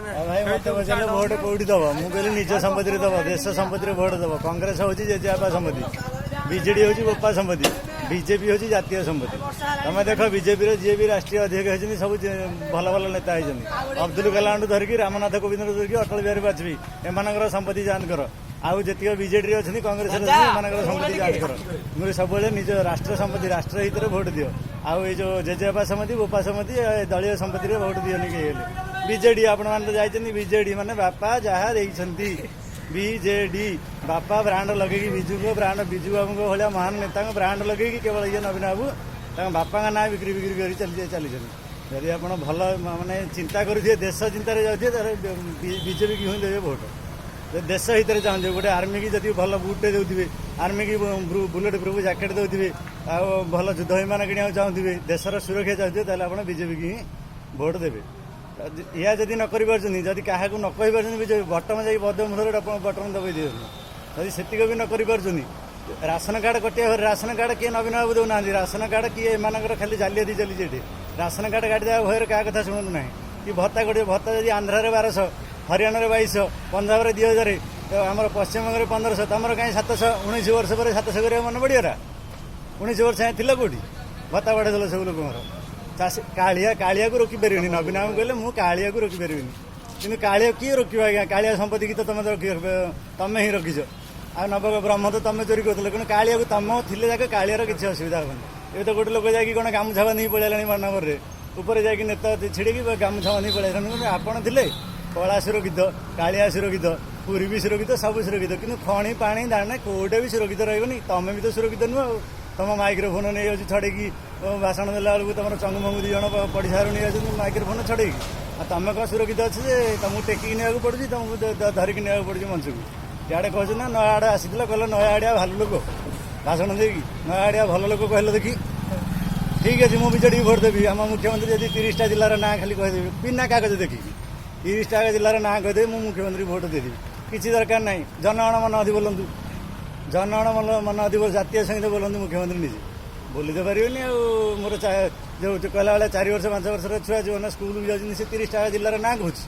ଆଉ ଭାଇ, ମତେ ପଚାରିଲେ ଭୋଟ କୋଉଠି ଦବ, ମୁଁ କହିଲି ନିଜ ସମ୍ପତ୍ତିରେ ଦବ, ଦେଶ ସମ୍ପତ୍ତିରେ ଭୋଟ ଦବ। କଂଗ୍ରେସ ହଉଛି ଜେଜେବାପା ସମ୍ପତ୍ତି, ବିଜେଡି ହଉଛି ବୋପା ସମ୍ପତ୍ତି, ବିଜେପି ହଉଛି ଜାତୀୟ ସମ୍ପତ୍ତି। ତମେ ଦେଖ, ବିଜେପିର ଯିଏ ବି ରାଷ୍ଟ୍ରୀୟ ଅଧ୍ୟକ୍ଷ ହେଇଛନ୍ତି, ସବୁ ଭଲ ଭଲ ନେତା ହେଇଛନ୍ତି। ଅବଦୁଲ କଲାମଠୁ ଧରିକି, ରାମନାଥ କୋବିନ୍ଦଠୁ ଧରିକି ଅଟଳ ବିହାରୀ ବାଜପେୟୀ, ଏମାନଙ୍କର ସମ୍ପତ୍ତି ଯାଞ୍ଚ କର। ଆଉ ଯେତିକ ବିଜେଡିରେ ଅଛନ୍ତି, କଂଗ୍ରେସରେ ଅଛନ୍ତି, ଏମାନଙ୍କର ସମ୍ପତ୍ତି ଯାଞ୍ଚ କର। ମୁଁ କହିଲି, ସବୁବେଳେ ନିଜ ରାଷ୍ଟ୍ର ସମ୍ପତ୍ତି, ରାଷ୍ଟ୍ର ହିତରେ ଭୋଟ ଦିଅ। ଆଉ ଏଇ ଯୋଉ ଜେଜେବାପା ସମ୍ପତ୍ତି, ବୋପା ସମ୍ପତ୍ତି, ଏ ଦଳୀୟ ସମ୍ପତ୍ତିରେ ଭୋଟ ଦିଅନି କେହି ହେଲେ। ବିଜେଡି, ଆପଣମାନେ ତ ଯାଇଛନ୍ତି, ବିଜେଡି ମାନେ ବାପା ଯାହା ଦେଇଛନ୍ତି। ବିଜେଡି ବାପା ବ୍ରାଣ୍ଡ ଲଗେଇକି, ବିଜୁଙ୍କ ବ୍ରାଣ୍ଡ, ବିଜୁ ବାବୁଙ୍କ ଭଳିଆ ମହାନ ନେତାଙ୍କ ବ୍ରାଣ୍ଡ ଲଗେଇକି କେବଳ ଇଏ ନବୀନ ବାବୁ ତାଙ୍କ ବାପାଙ୍କ ନାଁ ବିକ୍ରି ବିକ୍ରି କରି ଚାଲିଛନ୍ତି। ଯଦି ଆପଣ ଭଲ ମାନେ ଚିନ୍ତା କରୁଥିବେ, ଦେଶ ଚିନ୍ତାରେ ଯାଉଥିବେ, ତାହେଲେ ବିଜେପି କି ହିଁ ଦେବେ ଭୋଟ। ଯଦି ଦେଶ ହିତରେ ଚାହୁଁଥିବେ, ଗୋଟେ ଆର୍ମିକି ଯଦି ଭଲ ବୁଟ୍ଟେ ଦେଉଥିବେ, ଆର୍ମିକି ବୁଲେଟ୍ ପ୍ରୁଫ୍ ଜ୍ୟାକେଟ୍ ଦେଉଥିବେ, ଆଉ ଭଲ ଯୁଦ୍ଧ ବିମାନ କିଣିବାକୁ ଚାହୁଁଥିବେ, ଦେଶର ସୁରକ୍ଷା ଚାହୁଁଥିବେ, ତାହେଲେ ଆପଣ ବିଜେପିକି ହିଁ ଭୋଟ ଦେବେ। ଏହା ଯଦି ନ କରିପାରୁଛନ୍ତି, ଯଦି କାହାକୁ ନ କହିପାରୁଛନ୍ତି, ବିଜେପି ବଟମ ଯାଇକି ବଦମୂଳରେ ବଟମ ଦବାଇ ଦିଅନ୍ତୁ। ଯଦି ସେତିକ ବି ନ କରିପାରୁଛନ୍ତି, ରାସନ କାର୍ଡ଼ କଟିବା ଘରେ ରାସନ କାର୍ଡ଼ କିଏ ନବୀନ ବାବୁ ଦେଉନାହାନ୍ତି। ରାସନ କାର୍ଡ଼ କିଏ, ଏମାନଙ୍କର ଖାଲି ଜାଲିଆତି ଚାଲିଛି ଏଠି। ରାସନ କାର୍ଡ଼ କାଟିଦେବା ଭୟରେ କାହା କଥା ଶୁଣନ୍ତୁ ନାହିଁ କି ଭତ୍ତା କଟିବ। ଭତ୍ତା ଯଦି ଆନ୍ଧ୍ରାରେ 1200, ହରିୟାଣାରେ 2200, ପଞ୍ଜାବରେ 2000, ତ ଆମର ପଶ୍ଚିମବଙ୍ଗରେ 1500, ତମର କାହିଁ 700? 19 ବର୍ଷ ପରେ 700 କରିବା ମନେ ପଡ଼ିଗଲା? 19 ବର୍ଷ ଯାଏଁ ଥିଲ କୋଉଠି? ଭତ୍ତା ବଢ଼େଇଦେଲ ସବୁ ଲୋକଙ୍କର। ଚାଷୀ କାଳିଆ, କାଳିଆକୁ ରୋକିପାରିବେନି। ନବୀନ ବାବୁ କହିଲେ, ମୁଁ କାଳିଆକୁ ରୋକିପାରିବିନି। କିନ୍ତୁ କାଳିଆ କିଏ ରୋକିବ ଆଜ୍ଞା? କାଳିଆ ସମ୍ପତ୍ତି କି ତ ତମେ ତ ରଖି, ତମେ ହିଁ ରଖିଛ। ଆଉ ନବ ବ୍ରହ୍ମ ତ ତମେ ଚୋରି କରୁଥିଲ। କିନ୍ତୁ କାଳିଆକୁ ତମ ଥିଲେ ଯାକ କାଳିଆର କିଛି ଅସୁବିଧା ହବନି। ଏବେ ତ ଗୋଟେ ଲୋକ ଯାଇକି କ'ଣ ଗାମୁଛା ବାନ୍ଧିକି ପଳେଇଲାଣି ମାନ୍ୟବରରେ, ଉପରେ ଯାଇକି ନେତା ଛିଡ଼ିକି ଗାମୁଛା ବାନ୍ଧିକି ପଳେଇଲାଣି। କିନ୍ତୁ ଆପଣ ଥିଲେ କଳା ସୁରକ୍ଷିତ, କାଳିଆ ସୁରକ୍ଷିତ, ପୁରୀ ବି ସୁରକ୍ଷିତ, ସବୁ ସୁରକ୍ଷିତ। କିନ୍ତୁ ଖଣି ପାଣି ଦାନା କୋଉଟା ବି ସୁରକ୍ଷିତ ରହିବନି। ତମେ ବି ତ ସୁରକ୍ଷିତ ନୁହଁ। ଆଉ ତମ ମାଇକ୍ରୋଫୋନ ନେଇଯାଉଛି ଛଡ଼େଇକି, ଭାଷଣ ଦେଲା ବେଳକୁ ତମର ଚଙ୍ଗୁ ମଙ୍ଗୁ 2 ଜଣ ପଡ଼ିଶା ଘରୁ ନେଇଯାଉଛନ୍ତି ମାଇକ୍ରୋଫୋନ ଛଡ଼େଇକି। ଆଉ ତମେ କ'ଣ ସୁରକ୍ଷିତ ଅଛି ଯେ ତମକୁ ଟେକିକି ନେବାକୁ ପଡୁଛି, ତମକୁ ଧରିକି ନେବାକୁ ପଡୁଛି ମଞ୍ଚକୁ? ଇଆଡ଼େ କହୁଛନ୍ତି ନା, ନୟାଗଡ଼ ଆସିଥିଲା, କହିଲ ନୟାଗଡ଼ିଆ ଭଲ ଲୋକ, ଭାଷଣ ଦେଇକି ନୟାଗଡ଼ିଆ ଭଲ ଲୋକ କହିଲ ଦେଖି। ଠିକ୍ ଅଛି, ମୁଁ ବିଜେଡ଼ିକୁ ଭୋଟ ଦେବି। ଆମ ମୁଖ୍ୟମନ୍ତ୍ରୀ ଯଦି 30ଟା ଜିଲ୍ଲାର ନାଁ ଖାଲି କହିଦେବେ, ବିନା କାଗଜ ଦେଖିକି 30ଟା ଜିଲ୍ଲାର ନାଁ କହିଦେବେ, ମୁଁ ମୁଖ୍ୟମନ୍ତ୍ରୀ ଭୋଟ ଦେଇଦେବି। କିଛି ଦରକାର ନାହିଁ। ଜନଗଣ ମନ ଅଧି ବୋଲନ୍ତୁ, ଜନଗଣ ମନ ମନ ଅଧି, ଜାତୀୟ ସଙ୍ଗୀତ ବୋଲନ୍ତୁ, ମୁଖ୍ୟମନ୍ତ୍ରୀ ନିଜେ ବୋଲି ତ ପାରିବେନି। ଆଉ ମୋର ଯୋଉ କହିଲା ବେଳେ 4 ବର୍ଷ 5 ବର୍ଷର ଛୁଆ ଯେଉଁମାନେ ସ୍କୁଲକୁ ଯାଉଛନ୍ତି, ସେ 30ଟା ଜିଲ୍ଲାର ନାଁ କହୁଛି।